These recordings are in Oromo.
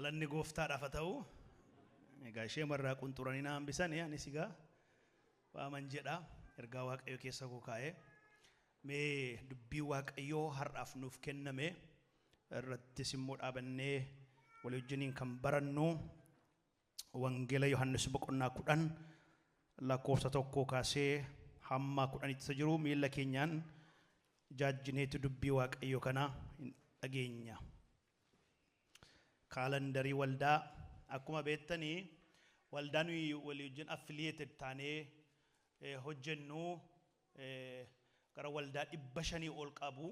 Galanni gooftaadhaaf haa ta'u. Egaa ishee marraa qunxuranii na hambisanii anis egaa waaman jedha ergaa Waaqayyo keessa koo kaa'ee mee dubbii Waaqayyoo har'aaf nuuf kenname irrattis immoo dhaabannee walii wajjiniin kan barannu Wangeela Yohaannis boqonnaa 10 lakkoofsa 1 kaasee hamma 10tti isa jiru miilla keenyaan jaajjineetu dubbii Waaqayyoo kana hin dhageenya. Kaalandarii waldaa akkuma beektanii waldaa nuyi walii wajjin affiliated taanee hojjennu gara waldaa 500 ol qabu.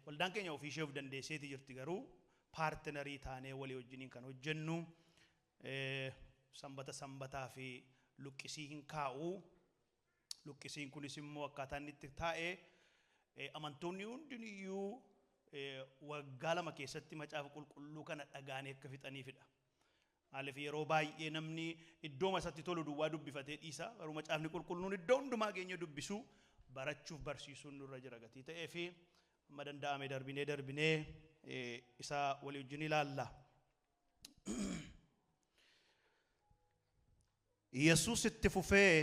Waldaan keenya ofii ishee of dandeesseeti jirti garuu paartinarii taanee walii wajjiniin kan hojjennu sanbata sanbataa fi luqqisii hin kaa'u. Luqqisiin kunis immoo akkaataa inni itti taa'e amantoonni hundiniyyuu waggaa 2 keessatti macaafa qulqulluu kana dhagaanii akka fixaniifidha. Maaliif yeroo baay'ee namni iddooma isatti tolu duwwaa dubbifatee dhiisa. Garuu macaafni qulqulluun iddoo hundumaa geenye dubbisuu barachuuf barsiisuun nurra jira gatii ta'ee fi amma danda'ame darbinee darbinee isa walii wajjin ilaalla. Yesuus itti fufee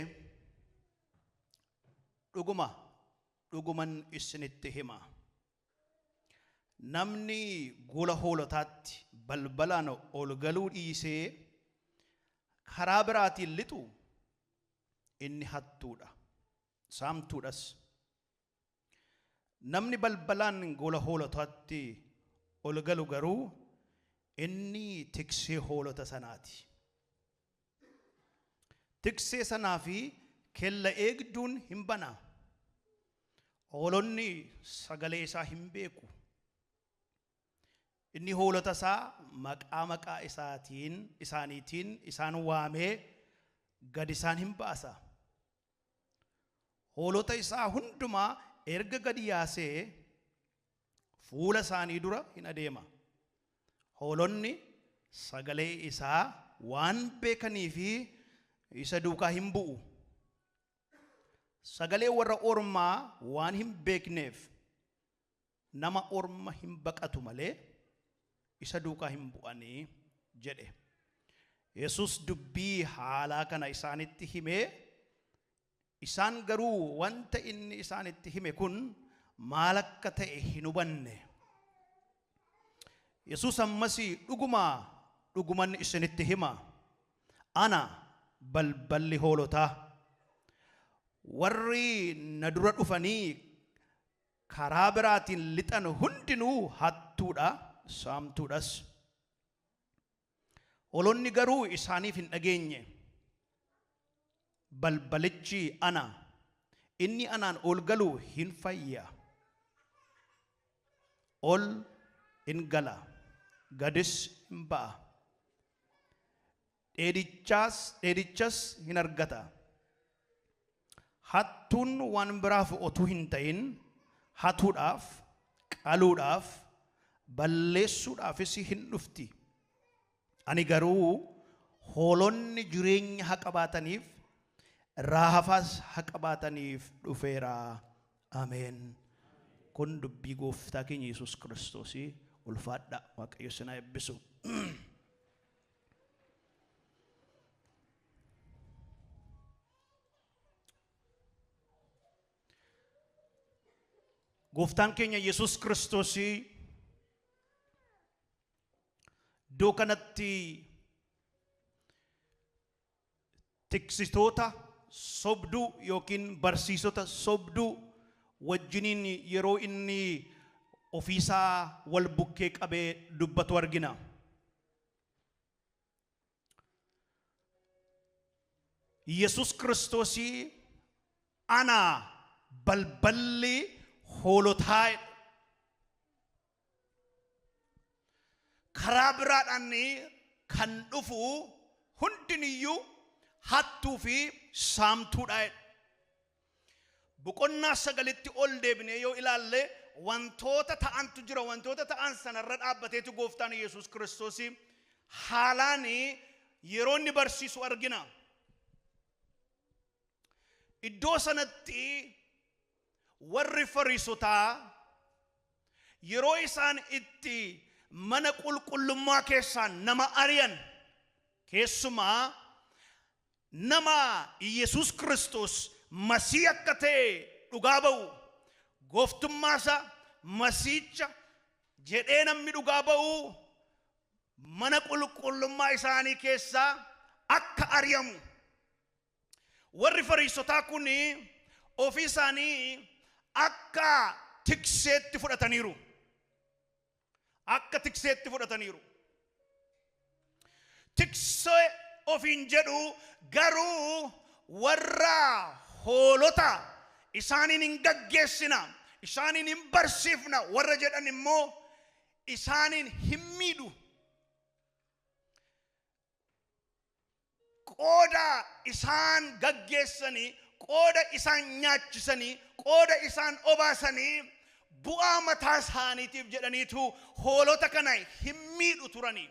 dhuguma dhuguman isinitti hima. Namni gola hoolotaatti balbalaan ol galuu dhiisee karaa biraatiin lixu inni hattuudha, saamtuudhas. Namni balbalaan gola hoolotaatti ol galu garuu inni tiksee hoolota sanaati. Tiksee sanaa fi kella eegduun hin bana. Hoolonni sagalee isaa hin beeku. Inni hoolota isaa maqaa maqaa isaaniitiin isaan waamee gad isaan hin baasa. Hoolota isaa hundumaa erga gad yaasee fuula isaanii dura hin adeema. Hoolonni sagalee isaa waan beekanii fi isa duukaa hin bu'u. Sagalee warra ormaa waan hin beekneef nama orma hin baqatu malee isa duukaa hin bu'anii jedhe. Yesuus dubbii haalaa kana isaanitti himee isaan garuu wanta inni isaanitti hime kun maal akka ta'e hin hubanne. Yesuus ammas dhuguma dhuguman isinitti hima. Ana balballi hoolotaa. Warri na dura dhufanii karaa biraatiin lixan hundinuu hattuudha, saamtuudhas. Hoolonni garuu isaaniif hin dhageenye. Balbalichi ana. Inni anaan ol galu hin fayya. Ol hin gala, gadis hin ba'a. Dheedichas hin argata. Hattuun waan biraaf otuu hin ta'in hatuudhaaf, qaluudhaaf, balleessuudhaafis hin dhufti. Ani garuu hoolonni jireenya haa qabaataniif, raafaas haa qabaataniif dhufeera. Ameen. Kun dubbii gooftaa keenya Yesuus Kiristoosii ulfaadha. Waaqayyo isin haa eebbisu. Gooftaan keenya Yesuus Kiristoosii iddoo kanatti tiksitoota sobduu yookiin barsiisota sobduu wajjiniin yeroo inni ofiisaa wal bukkee qabee dubbatu argina. Yesuus Kiristoosii ana balballi hoolotaa karaa biraadhaan kan dhufu hundiniyyuu hattuu fi saamtuudha. Boqonnaa 9tti ol deebinee yoo ilaalle wantoota ta'antu jira. Wantoota ta'an sanarra dhaabbateetu gooftaan Yesuus Kiristoos haalaan yeroo inni barsiisu argina. Iddoo sanatti warri Fariisotaa yeroo isaan itti mana qulqullummaa keessaa nama ari'an, keessumaa nama Iyesuus Kiristoos Masii akka ta'e dhugaa ba'u, gooftummaasaa Masiicha jedhee namni dhugaa ba'u mana qulqullummaa isaanii keessaa akka ari'amu. Warri Fariisotaa kun ofii isaanii akka tikseetti fudhataniiru. Akka tikseetti fudhataniiru. Tiksee ofiin jedhu, garuu warra hoolota isaaniin hin gaggeessina, isaaniin hin barsiifna warra jedhan immoo isaaniin hin miidhu. Qooda isaan gaggeessanii, qooda isaan nyaachisanii, qooda isaan obaasanii, bu'aa mataa isaaniitiif jedhaniitu hoolota kana hin miidhu turanii.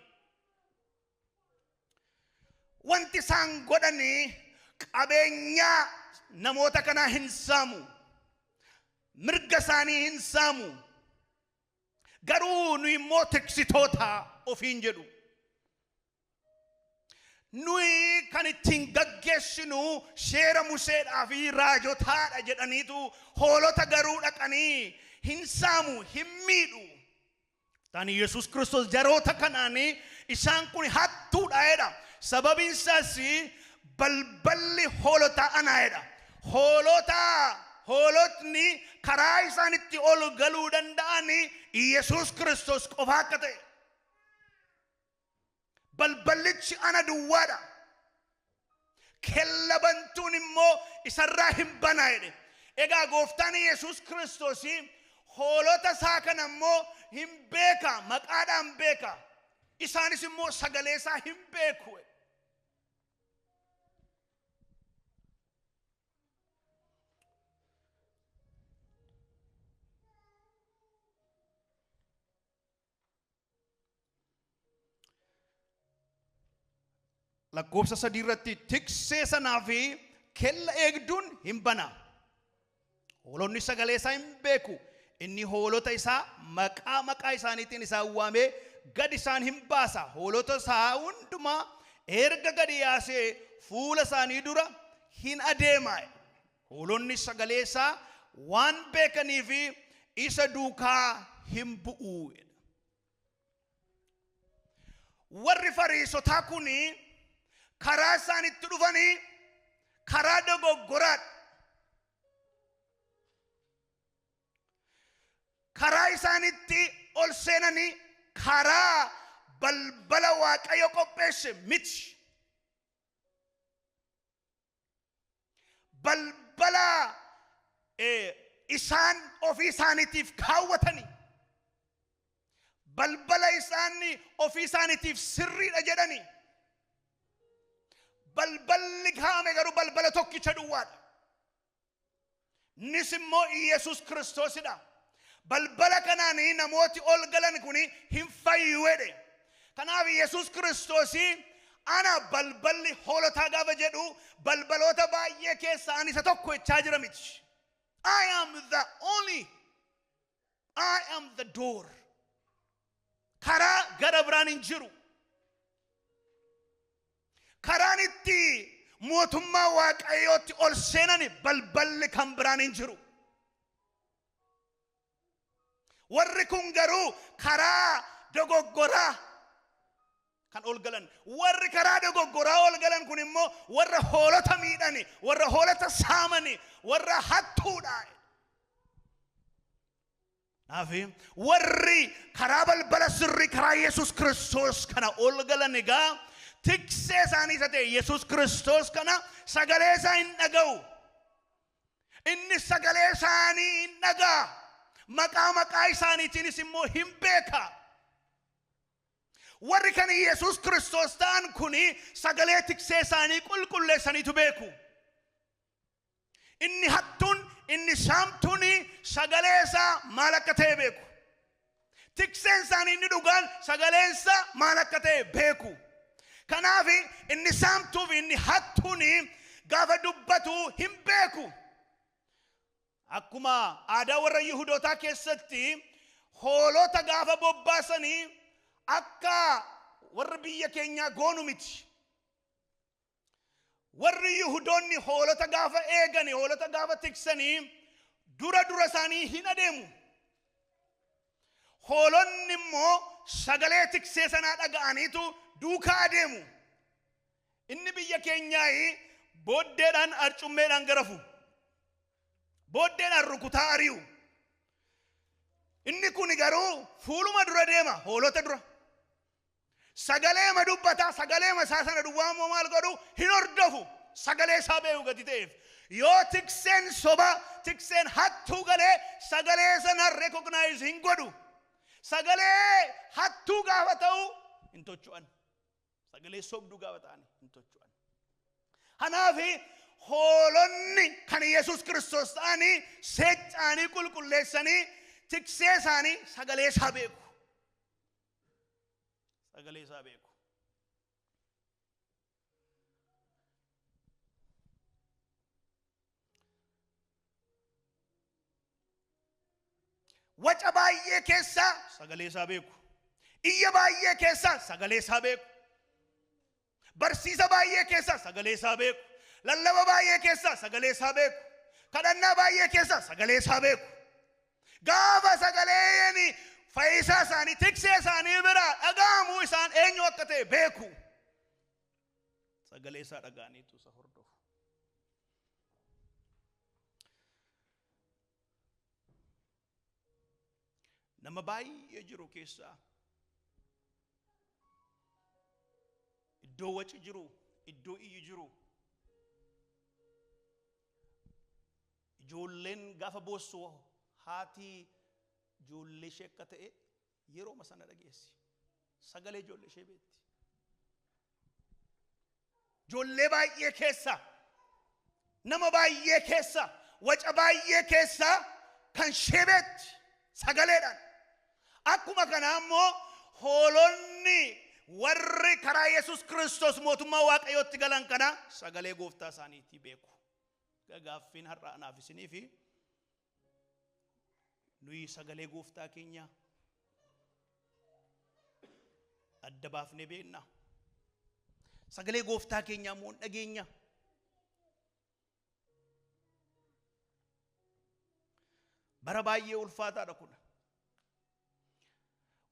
Wanti isaan godhanii qabeenyaa namoota kanaa hin saamu, mirga isaanii hin saamu, garuu nu immoo tiksitoota ofiin jedhu. Nuyi kan ittiin gaggeessinu seera Museedhaa fi raajotaadha jedhaniitu hoolota garuu dhaqanii hin saamu, hin miidhu. Tan Yesuus Kiristoos jaroota kanaanii isaan kun hattuudha jedha. Sababiin isaas balballi hoolotaa anaa jedha. Hoolotni karaa isaan itti ol galuu danda'an Yesuus Kiristoos qofa akka ta'e. Balballichi ana duwwaadha. Kella bantuun immoo isarraa hin banaa jedhe. Egaa gooftaan Yesuus Kiristoos hoolota isaa kana immoo hin beeka, maqaadhaan beeka. Isaanis immoo sagalee isaa hin beeku. Lakkoofsa 3 irratti tiksee sanaa fi kella eegduun hin bana. Hoolonni sagalee isaa hin beeku. Inni hoolota isaa maqaa maqaa isaaniitiin isaan waamee gad isaan hin baasa. Hoolota isaa hundumaa erga gadi yaasee fuula isaanii dura hin adeema. Hoolonni sagalee isaa waan beekanii fi isa duukaa hin bu'u. Warri Fariisotaa kun karaa isaan itti dhufanii karaa dogoggoraadha. Karaa isaan itti ol seenanii karaa balbala Waaqayyo qopheesse miti. Balbala isaan ofii isaaniitiif kaawwatanii, balbala isaan ofii isaaniitiif sirriidha jedhanii, balballi kaa'ame garuu balbala tokkicha duwwaadha. Innis immoo Iyesuus Kiristoosidha. Balbala kanaan namooti ol galan kun hin fayyu jedhe. Kanaaf Iyesuus Kiristoos ana balballi hoolotaa gaafa jedhu balbaloota baay'ee keessaa ani isa tokko jechaa jira miti. I am the only. I am the door. Karaa gara biraan hin jiru. Karaan itti mootummaa Waaqayyootti ol seenan balballi kan biraan hin jiru. Warri kun garuu karaa dogoggoraa kan ol galan. Warri karaa dogoggoraa ol galan kun immoo warra hoolota miidhani, warra hoolota saamani, warra hattuudha. Kanaaf warri karaa balbala sirrii karaa Yesuus Kiristoos kana ol galan egaa tiksee isaanii isa ta'e Yesuus Kiristoos kana sagalee isaa hin dhaga'u. Inni sagalee isaanii hin dhaga'a. Maqaa maqaa isaaniitiinis immoo hin beeka. Warri kan Yesuus Kiristoos ta'an kuni sagalee tiksee isaanii qulqulleessaniitu beeku. Inni hattuun, inni saamtuun sagalee isaa maal akka ta'e beeku. Tikseen isaanii inni dhugaan sagaleen isaa maal akka ta'e beeku. Kanaaf inni saamtuu fi inni hattuun gaafa dubbatu hin beeku. Akkuma aadaa warra Yihudootaa keessatti hoolota gaafa bobbaasanii Akka warri biyya keenyaa goonu miti. Warri Yihudoonni hoolota gaafa eegani, hoolota gaafa tiksanii dura dura isaanii hin adeemu. Hoolonni immoo sagalee tiksee sanaa dhaga'aniitu duukaa adeemu. Inni biyya keenyaa booddeedhaan arcummeedhaan garafu. Booddeedhaan rukutaa ari'u. Inni kun garuu fuuluma dura deema, hoolota dura. Sagaleema dubbata, sagaleema isaa sana duwwaa immoo maal godhu? Hin hordofu. Sagalee isaa beeku gati ta'eef. Yoo tikseen soba, tikseen hattuu galee sagalee sana recognize hin godhu. Sagalee hattuu gaafa ta'u hin tocho'an. Sagalee sobduu gaafa ta'an hin tocho'an. Kanaafi hoolonni kan Yesuus Kiristoos ta'anii seecca'anii qulqulleessanii tiksee isaanii sagalee isaa beeku. Sagalee isaa beeku. Waca baay'ee keessaa sagalee isaa beeku. Iyya baay'ee keessaa sagalee isaa beeku. Barsiisa baay'ee keessaa sagalee isaa beeku. Lallaba baay'ee keessaa sagalee isaa beeku. Kadhannaa baay'ee keessaa sagalee isaa beeku. Gaafa sagaleen fayyisaa isaanii, tiksee isaanii biraa dhaga'amuu isaan eenyu akka ta'e beeku. Sagalee isaa dhaga'aniitu isa hordofu. Nama baay'ee jiru keessaa iddoo waci jiru, iddoo iyyi jiru, ijoolleen gaafa boossu haati ijoollee ishee akka ta'e yerooma sana dhageessi. Sagalee ijoollee ishee beekti. Ijoollee baay'ee keessa, nama baay'ee keessa, waca baay'ee keessa kan ishee beekti sagaleedhaan. Akkuma kanaa immoo hoolonni warri karaa Yesuus Kiristoos mootummaa Waaqayyootti galan kana sagalee gooftaa isaaniitii beeku. Gaaffiin har'a anaaf isinii fi nuyi sagalee gooftaa keenya adda baafnee beekna. Sagalee gooftaa keenyaa immoo hin dhageenya. Bara baay'ee ulfaataadha kun.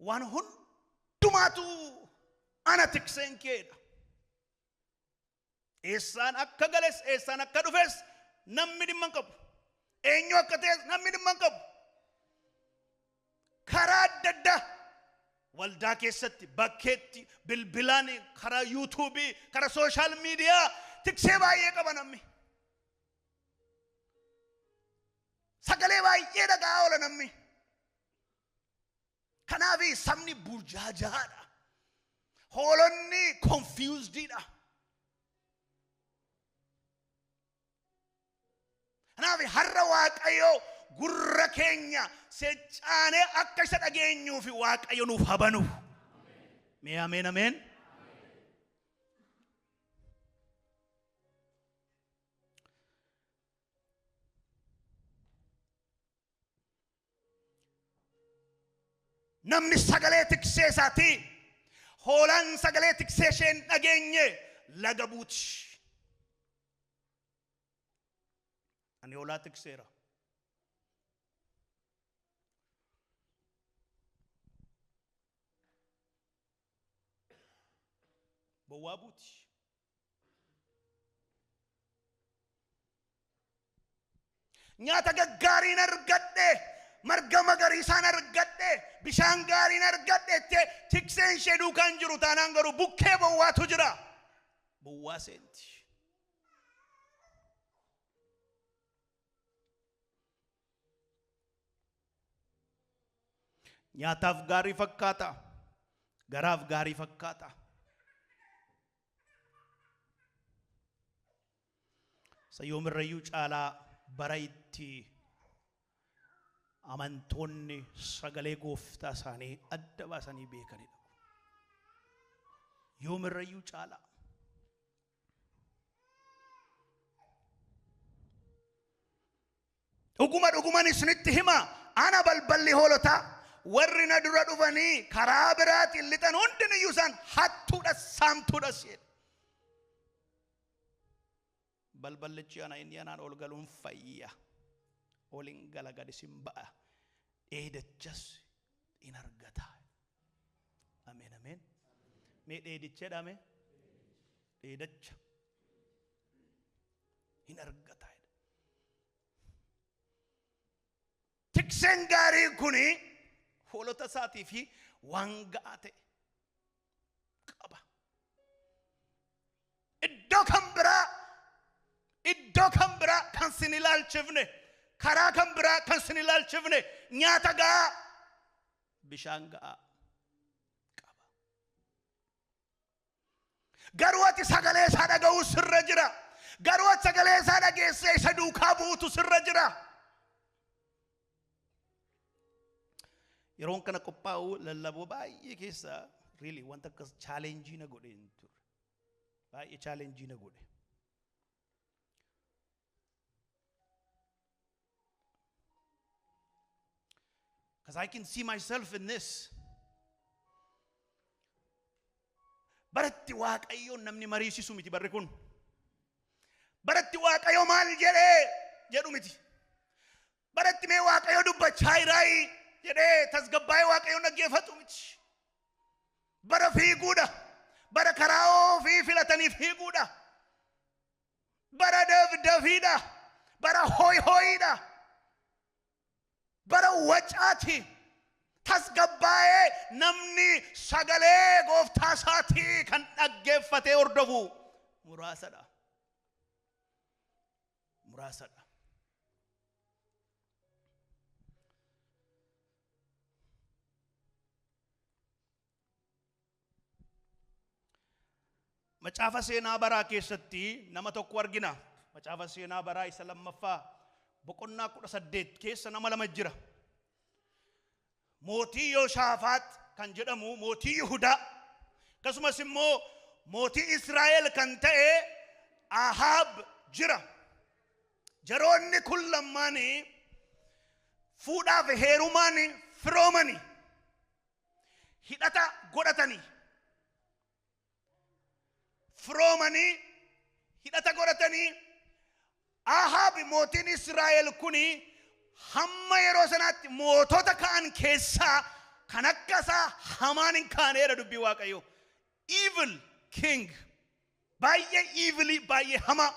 Waan hundumaatu ana tikseen keedha. Eessaan akka gales, eessaan akka dhufes namni dhimma hin qabu. Eenyu akka ta'es namni dhimma hin qabu. Karaa adda addaa waldaa keessatti, bakkeetti, bilbilaan, karaa yuutuubii, karaa sooshaal miidiyaa tiksee baay'ee qaba namni. Sagalee baay'ee dhaga'aa oola namni. Kanaaf sabni burjaajaadha. Hoolonni confused-dha. Kanaaf har'a Waaqayyo gurra keenya seecaanee akka isa dhageenyuu fi Waaqayyo nuuf habanu. Mee ameen ameen. Namni sagalee tiksee isaatii, hoolaan sagalee tiksee ishee hin dhageenye laga buuti. Ani hoolaa tikseera. Bowwaa buuti. Nyaata gaggaariin argadhe, marga magariisaan argadhe, bishaan gaariin argadhe jettee tikseen ishee duukaan jiru taanaan garuu bukkee bowwaatu jira. Bowwaa seenti. Nyaataaf gaarii fakkaata, garaaf gaarii fakkaata. Sayyoomirrayyuu caalaa bara itti amantoonni sagalee gooftaa isaanii adda baasanii beekanidha. Yoomirrayyuu caalaa. Dhuguma dhuguman isinitti hima, ana balballi hoolotaa. Warri na dura dhufanii karaa biraatiin lixan hundiniyyuu isaan hattuudhas saamtuudhas jedhe. Balballichi ana, inni anaan ol galuun fayya. Ol hin gala, gadis hin ba'a. Dheedachas in argata. Ameen, ameen. Mee dheedicha jedhame? Dheedacha hin argata. Tikseen gaarii kuni hoolota isaatii fi waan ga'aa ta'e qaba. Iddoo kan biraa, iddoo kan biraa kan sin ilaalchifne, karaa kan biraa kan sin ilaalchifne, nyaata ga'aa, bishaan ga'aa qaba. Garuu ati sagalee isaa dhaga'uu sirra jira. Garuu ati sagalee isaa dhageessee isa duukaa bu'utu sirra jira. Yeroon kana qophaa'u lallaboo baay'ee keessa really wanta akkas challenge na godhe hin turre. Baay'ee challenge na godhe. Because I can see myself in this. Baratti Waaqayyoon namni mariisisu miti barri kun. Baratti Waaqayyo maal jedhee jedhu miti. Baratti mee Waaqayyo dubbachaa jiraayi jedhee tasgabbaa'ee Waaqayyoon dhaggeeffatu miti. Bara fiiguudha. Bara karaa ofii filatanii fiiguudha. Bara dafdafiidha. Bara hooyi hooyiidha. Bara wacaati. Tasgabbaa'ee namni sagalee gooftaa isaatii kan dhaggeeffatee hordofu muraasadha. Muraasadha. Macaafa seenaa baraa keessatti nama tokko argina. Macaafa seenaa baraa isa lammaffaa boqonnaa 18 keessa nama lama jira. Mootii Yooshaafaax kan jedhamu mootii Yihudaa, akkasumas immoo mootii Israa'el kan ta'e Ahaab jira. Jaroonni kun lammaanii fuudhaaf heerumaan firoomanii hidhata godhatanii, firoomanii hidhata godhatanii. Ahaab mootiin Israa'el kuni hamma yeroo sanaatti mootota ka'an keessaa kan akka isaa hamaan hin kaaneedha dubbii Waaqayyoo. Evil king, baay'ee evilii, baay'ee hamaa.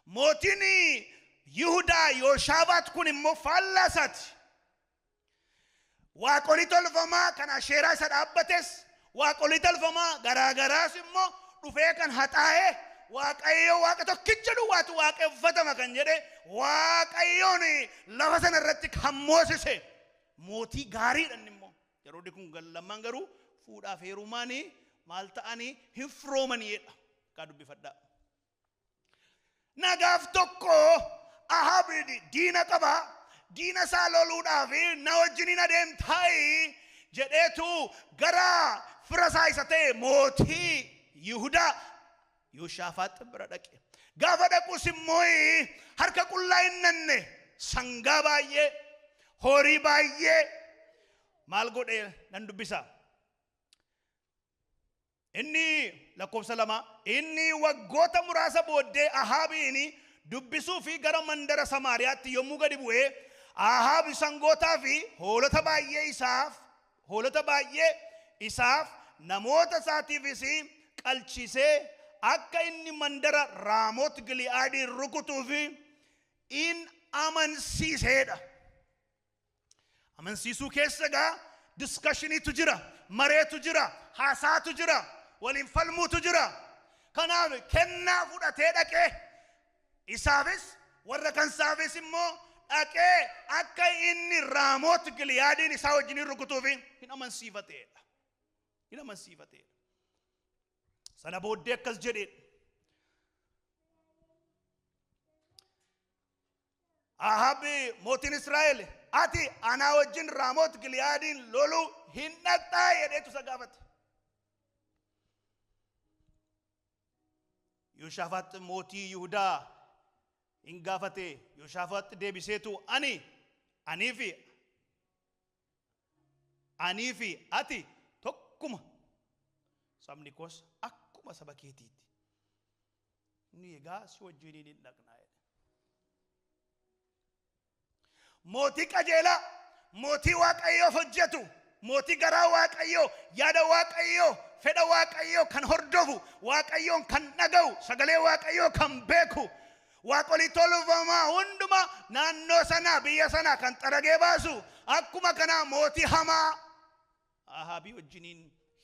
Mootiin Yihudaa Yooshaafaax kun immoo faallaa isaati. Waaqolii tolfamaa kan Asheeraa isa dhaabbates, waaqolii tolfamaa garaagaraas immoo dhufee kan haxaa'ee, Waaqayyo Waaqa tokkicha duwwaatu waaqeffatama kan jedhe, Waaqayyoon lafa sana irratti kan moosise mootii gaariidha inni immoo. Yeroo kun lamaan garuu fuudhaaf heerumaan maal ta'anii hin firoomaniidha. Kaa dubbifadhaa. Nagaaf tokko Ahaab diina qaba. Diina isaa loluudhaaf na wajjiniin adeemtaayi jedheetu gara fira isaa isa ta'e mootii Yihudaa Yooshaafaax bira dhaqe. Gaafa dhaqus immoo harka qullaa hin nanne, sangaa baay'ee, horii baay'ee maal godhe nan dubbisa. Inni lakkoofsa 2, inni waggoota muraasa booddee Ahaabiin dubbisuu fi gara mandara Samaariyaatti yommuu gadi bu'ee, Ahaab sangootaa fi hoolota baay'ee isaaf namoota isaatiifis qalchisee akka inni mandara Raamoot Gili'aadii rukutuuf in amansiiseedha. Amansiisuu keessa gaa discussioniitu jira, mareetu jira, haasaatu jira, waliin falmuutu jira. Kanaaf kennaa fudhatee dhaqee isaafis warra kan isaafis immoo dhaqee akka inni Raamoot Giliyaadiin isaa wajjin rukutuuf hin amansiifateedha. Hin amansiifateedha. Sana booddee akkas jedheen. Ahaab mootiin Israa'el, ati anaa wajjin Raamoot Giliyaadiin loluu hin dhaqxaa jedheetu isa gaafate. Yooshaafaax mootii Yihudaa hin gaafate. Yooshaafaax deebiseetu, ani anii fi Anii fi ati tokkuma. Sabni koos akkuma saba keetiiti. Inni egaa si wajjiniin hin dhaqnaa jedhe. Mootii qajeelaa, mootii Waaqayyoof hojjetu, mootii garaa Waaqayyoo, yaada Waaqayyoo, fedha Waaqayyoo kan hordofu, Waaqayyoon kan dhaga'u, sagalee Waaqayyoo kan beeku, waaqolii tolfamaa hundumaa naannoo sanaa biyya sanaa kan xaragee baasu, akkuma kanaa mootii hamaa Ahaabii wajjiniin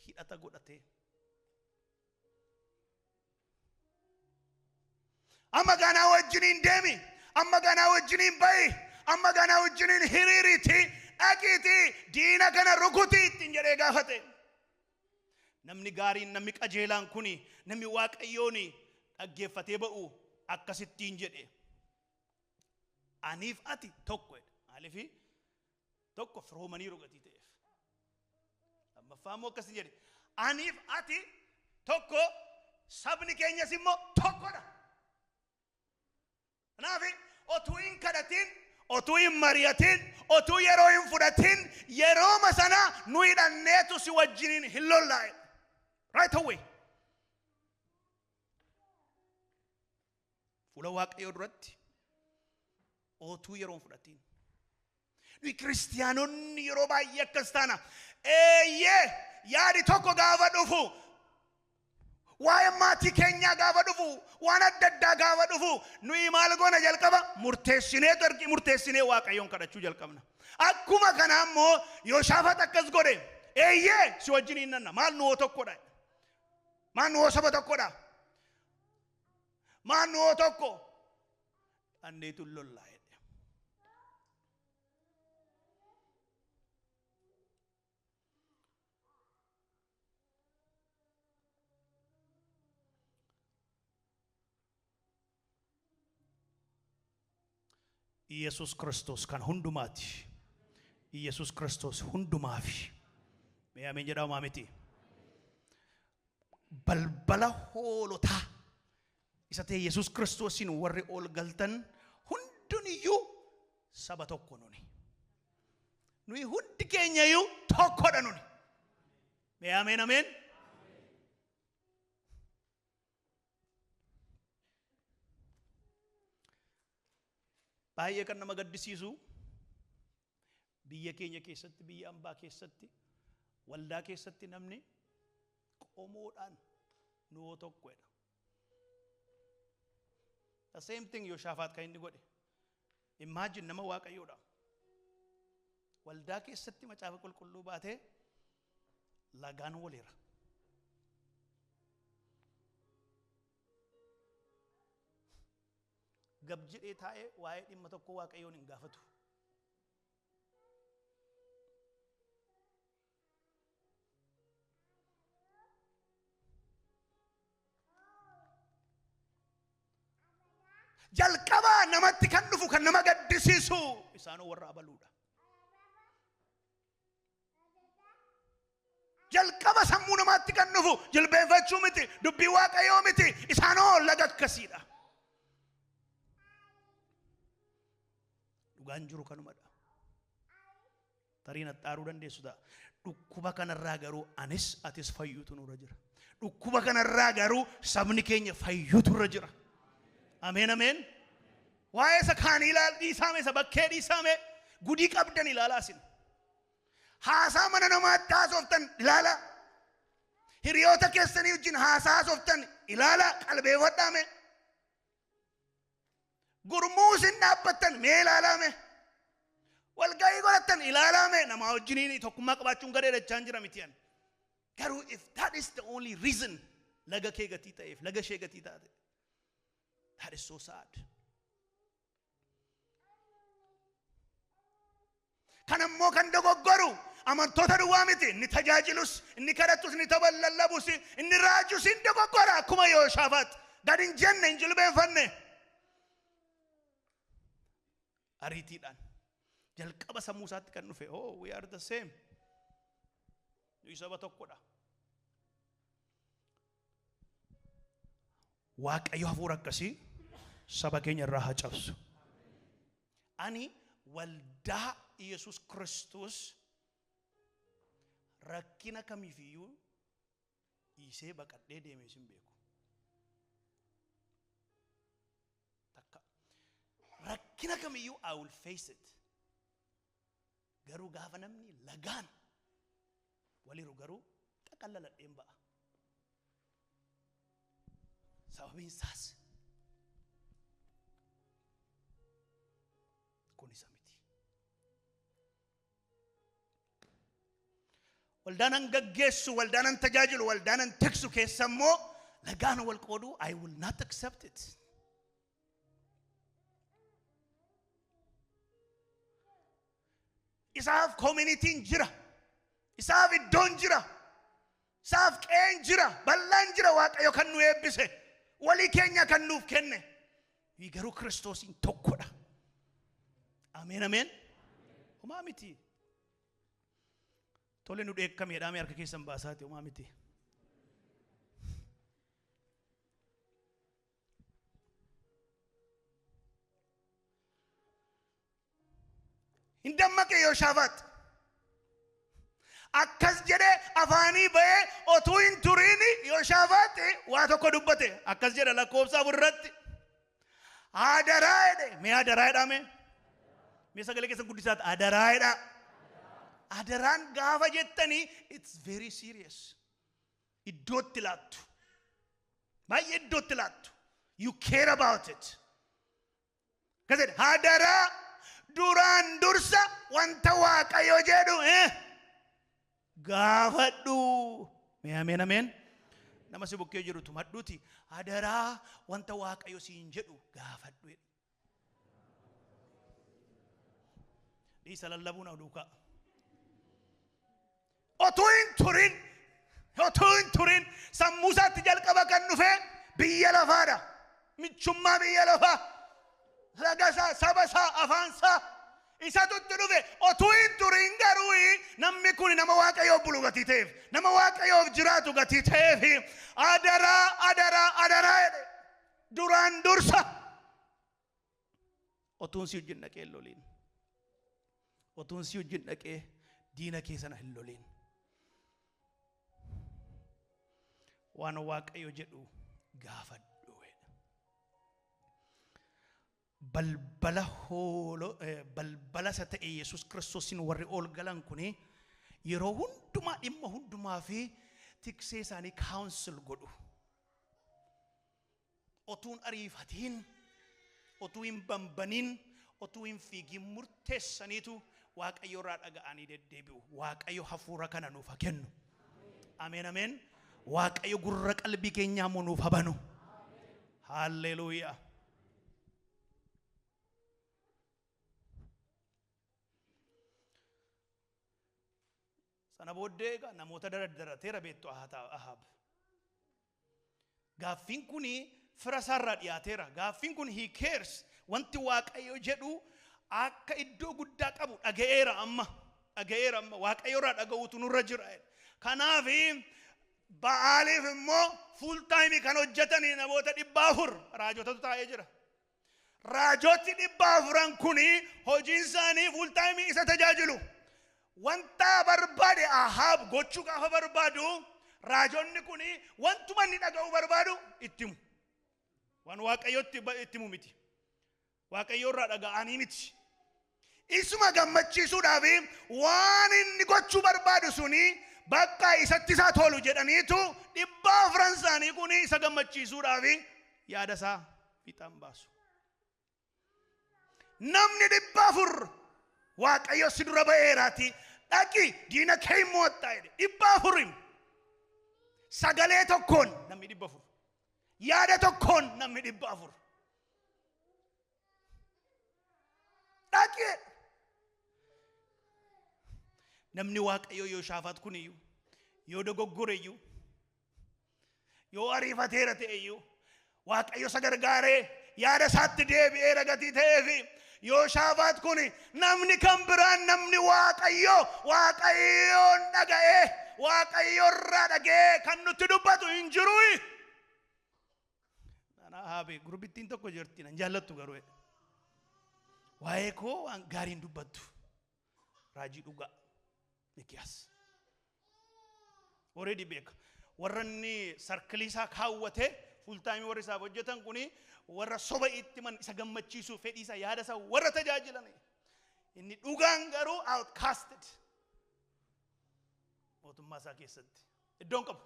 hidhata godhate. Amma ganaa wajjiniin deemi, amma ganaa wajjiniin ba'i, amma ganaa wajjiniin hiriiriiti, dhaqiitii diina kana rukutii ittiin jedhee gaafate. Namni gaariin, namni qajeelaan kuni, namni Waaqayyoon dhaggeeffatee ba'u akkasittiin jedhe. Aniif ati tokko jedhe. Maaliifi tokko firoomanii gatii ta'eef. Lammaffaa immoo akkasii jedhe. Aniif ati tokko, sabni keenyas immoo tokkodha. Kanaaf otuu hin kadhatin, otuu hin mari'atin, otuu yeroo hin fudhatin, yerooma sana nu hidhanneetu si wajjiniin hin lollaa'e. Right away. Fuula Waaqayyoo duratti otuu yeroo hin fudhatin. Nuyi kiristiyaanonni yeroo baay'ee akkas taana. Eeyyee, yaadi tokko gaafa dhufu, waa'ee maatii keenyaa gaafa dhufu, waan adda addaa gaafa dhufu, nuyi maal goona? Jalqaba murteessinee ergi murteessinee Waaqayyoon kadhachuu jalqabna. Akkuma kana immoo Yooshaafat akkas godhe. Eeyyee, si wajjin hin nanna. Maal nu tokkodha? Maal nu saba tokkodha? Maal nu tokko? Anneetu lollaa jedhe. Iyesus Kiristoos kan hundumaati. Iyesus Kiristoos hundumaafi. Mee ameen jedhaa miti. Balbala hoolotaa isa ta'e Yesus Kiristoosiin warri ol galtan hunduniyyuu saba tokko nuni. Nuyi hundi keenya iyyuu tokkodha nuni. Mee ameen ameen. Baay'ee kan nama gaddisiisu, biyya keenya keessatti, biyya ambaa keessatti, waldaa keessatti namni qomoodhaan nu'oo tokkodha. The same thing Yoshaafaat kan inni godhe. Imagine, nama Waaqayyoodha. Waldaa keessatti macaafa qulqulluu baatee lagaan waliira. Gab jedhee taa'ee waa'ee dhimma tokko Waaqayyoon hin gaafatu. Jalqabaa namatti kan dhufu, kan nama gaddisiisu, isaanoo warra abaluudha. Jalqaba sammuu namaatti kan dhufu jilbeenfachuu miti, dubbii Waaqayyoo miti, isaanoo laga akkasiidha. Dhugaan jiru kanumadha. Tarii naxxaaruu dandeessu ta'a. Dhukkuba kanarraa garuu anis atis fayyuutu nurra jira. Dhukkuba kanarraa garuu sabni keenya fayyuutu irra jira. Ameen ameen. Waa'ee isa kaanii ilaal dhiisaame, isa bakkee dhiisaame, gudii qabdan ilaalaa isin. Haasaa mana namaatti haasoftan ilaalaa. Hiriyoota keessanii wajjin haasaa haasoftan ilaalaa, qalbeeffadhaame. Gurmuu isin dhaabbattan mee ilaalaame. Walga'ii godhattan ilaalaame. Namaa wajjiniin tokkummaa qabaachuun gadee dachaan jira miti ani. Garuu if that is the only reason laga kee gatii ta'eef, laga ishee gatii taate, that is so sad. Kan ammoo kan dogoggoru amantoota duwwaa miti. Inni tajaajilus, inni kadhatus, inni lallabus, inni raajus hin dogoggora akkuma Yooshaafat. Gad hin jenne, hin jilbeenfanne. Ariitiidhaan. Jalqaba sammuu isaatti kan dhufe, "Oh, we are the same. Nuyi saba tokkodha." Waaqayyo hafuura akkasii saba keenya irraa haa cabsu. Ani waldaa Yesus Kiristoos Rakkina kamiifiyyuu dhiisee baqadhee deemee sin beeku. Takka. Rakkina kamiyyuu I will face it. Garuu gaafa namni lagaan waliiru garuu xaqallaladheen ba'a. Sababiin isaas kun isa miti. Waldaanan gaggeessu, waldaanan tajaajilu, waldaanan tiksu keessa immoo lagaan wal qooduu I will not accept it. Isaaf community'n jira. Isaaf iddoon jira. Isaaf qe'een jira. Bal'aan jira Waaqayyo kan nu eebbise. Walii keenya kan nuuf kenne. Garuu Kiristoosiin tokkodha. Ameen ameen. Homaa miti. Tole nu dheekkameedhaa mee harka keessan baasaati homaa miti. Hin dammaqe Yooshaafaax. Akkas jedhee afaanii ba'ee otuu hin turiin Yooshaafaax waa tokko dubbate. Akkas jedha lakkoofsa 4 irratti. Adaraa jedhe. Mee adaraa jedhaa mee? Mee sagalee keessan guddisaati. Adaraa jedhaa. Adaraan gaafa jettanii it's very serious. Iddootti laattu. Baay'ee iddootti laattu. You care about it. Akkas jedhe. Adaraa duraan dursa wanta Waaqayyo jedhu gaafadhu. Mee ameen ameen. Nama si bukkee jiru tumadhuuti. Adaraa wanta Waaqayyo siin jedhu gaafadhu. Dhiisa lallabuu na duukaa. Otuu hin turin sammuu isaatti jalqaba kan dhufe biyya lafaadha. Michummaa biyya lafaa. Laga isaa, saba isaa, afaan isaa. Isatu itti dhufe. Otuu hin turin garuu namni kun nama Waaqayyoof bulu gatii ta'eef, nama Waaqayyoof jiraatu gatii ta'eef adaraa, adaraa, adaraa jedhe. Duraan dursa. Otuun si wajjin dhaqee hin loliin. Otuun si wajjin dhaqee diina kee sana hin loliin. Waan Waaqayyo jedhu gaafadhu. Balbala hoolo, balbala isa ta'e Yesuus Kiristoosiin warri ol galan kuni yeroo hundumaa dhimma hundumaa fi tiksee isaanii kaawunsil godhu. Otuun ariifatiin, otuu hin bambaniin, otuu hin fiigin murteessaniitu Waaqayyo irraa dhaga'anii deddeebi'u. Waaqayyo hafuura kana nuuf haa kennu. Ameen ameen. Waaqayyo gurra qalbii keenyaa immoo nuuf haa banu. Haalleluuyaa. Sana booddee egaa namoota daraddarateera beektu Ahaab. Gaaffiin kuni fira isaarraa dhiyaateera. Gaaffiin kun he cares. Wanti Waaqayyo jedhu akka iddoo guddaa qabu dhaga'eera amma. Dhaga'eera amma. Waaqayyo irraa dhaga'uutu nurra jira. Kanaaf Ba'aaliif immoo full time kan hojjetanii namoota 400 raajotatu taa'ee jira. Raajoti 400 kuni hojiin isaanii full time isa tajaajilu. Wanta barbaade Ahaab gochuu gaafa barbaadu raajonni kuni wantuma inni dhaga'uu barbaadu itti himu. Waan Waaqayyotti itti himu miti. Waaqayyo irraa dhaga'anii miti. Isuma gammachiisuudhaaf waan inni gochuu barbaadu suni bakka isatti isaa tolu jedhaniitu 400 isaanii kuni isa gammachiisuudhaaf yaada isaa fiixaan baasu. Namni 400 Waaqayyo si dura ba'eeraati dhaqi diina kee hin mo'attaa jedhe. 400 sagalee tokkoon namni 400 yaada tokkoon namni 400 dhaqi. Namni Waaqayyo Yooshaafat kun iyyuu yoo dogoggore iyyuu yoo ariifateera ta'e iyyuu Waaqayyo isa gargaaree yaada isaatti deebi'eera gatii ta'eefi Yooshaafat kun namni kan biraan namni Waaqayyo Waaqayyoon dhaga'ee Waaqayyo irraa dhaga'ee kan nutti dubbatu hin jiru. Nana Ahaabe gurbittiin tokko jirti nan jaallattu garuu waa'ee koo waan gaariin dubbattu raajii dhugaa Mikiyaas. Already beeka. Warra inni sarkilii isaa kaawwate full time warri isaaf hojjetan kuni warra soba itti man isa gammachiisuu fedhii isaa yaada isaa warra tajaajilan. Inni dhugaan garuu outcasted. Mootummaa isaa keessatti iddoon qabu.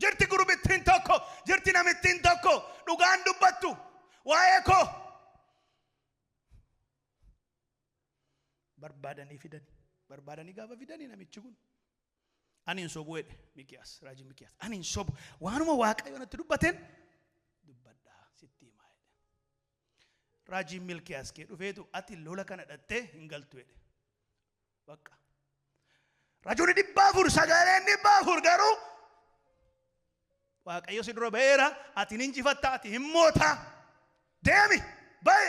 Jirti gurbittiin tokko, jirti namittiin tokko dhugaan dubbattu waa'ee koo. Barbaadanii fidani. Barbaadanii gaafa fidanii namichi kun. Ani hin sobu jedhe Mikiyaas, raajii Mikiyaas. Ani hin sobu. Waanuma Waaqayyo natti dubbateen dubbadhaa sitti himaa jedhe. Raajiin Milkiyaas kee dhufeetu ati lola kana dhattee hin galtu jedhe. Bakka. Raajoonni 400 sagaleen 400 garuu Waaqayyo si dura ba'eera, ati hin injifatta, ati hin moota. Deemi, ba'e.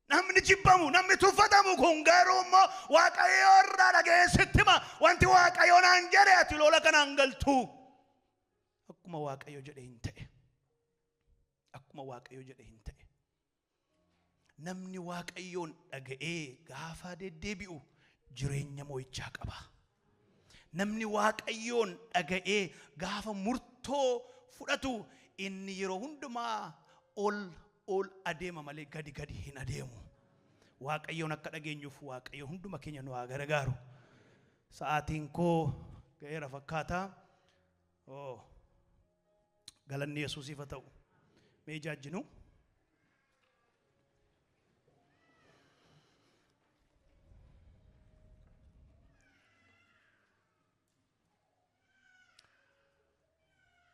Namni jibbamu, namni tuffatamu kun garuu immoo Waaqayyo irraa dhaga'ee sitti hima. Wanti Waaqayyo naan jedhe ati lola kanaan galtu. Akkuma Waaqayyo jedhe hin ta'e. Akkuma Waaqayyo jedhe hin ta'e. Namni Waaqayyoon dhaga'ee gaafa deddeebi'u jireenya mo'ichaa qaba. Namni Waaqayyoon dhaga'ee gaafa murtoo fudhatu inni yeroo hundumaa ol ol adeema malee gadi gadi hin adeemu. Waaqayyoon akka dhageenyuuf Waaqayyo hunduma keenya nu haa gargaaru. Sa'aatiin koo ga'eera fakkaata. Oh, galanni Yesuusiif haa ta'u. Mee ijaajjinu.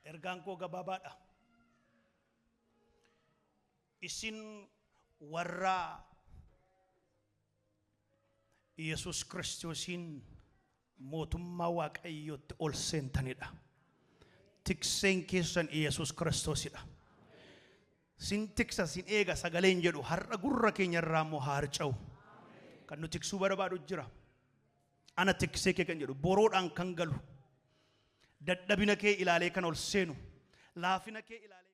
Ergaan koo gabaabaadha. Isin warra Yesuus Kiristoosiin mootummaa Waaqayyootti ol seentanidha. Tikseen keessan Yesuus Kiristoosidha. Sin tiksa sin eega sagaleen jedhu har'a gurra keenya irraa immoo haa harca'u. Kan nu tiksuu barbaadu jira. Ana tiksee kee kan jedhu boroodhaan kan galu. Dadhabina kee ilaalee kan ol seenu. Laafina kee ilaalee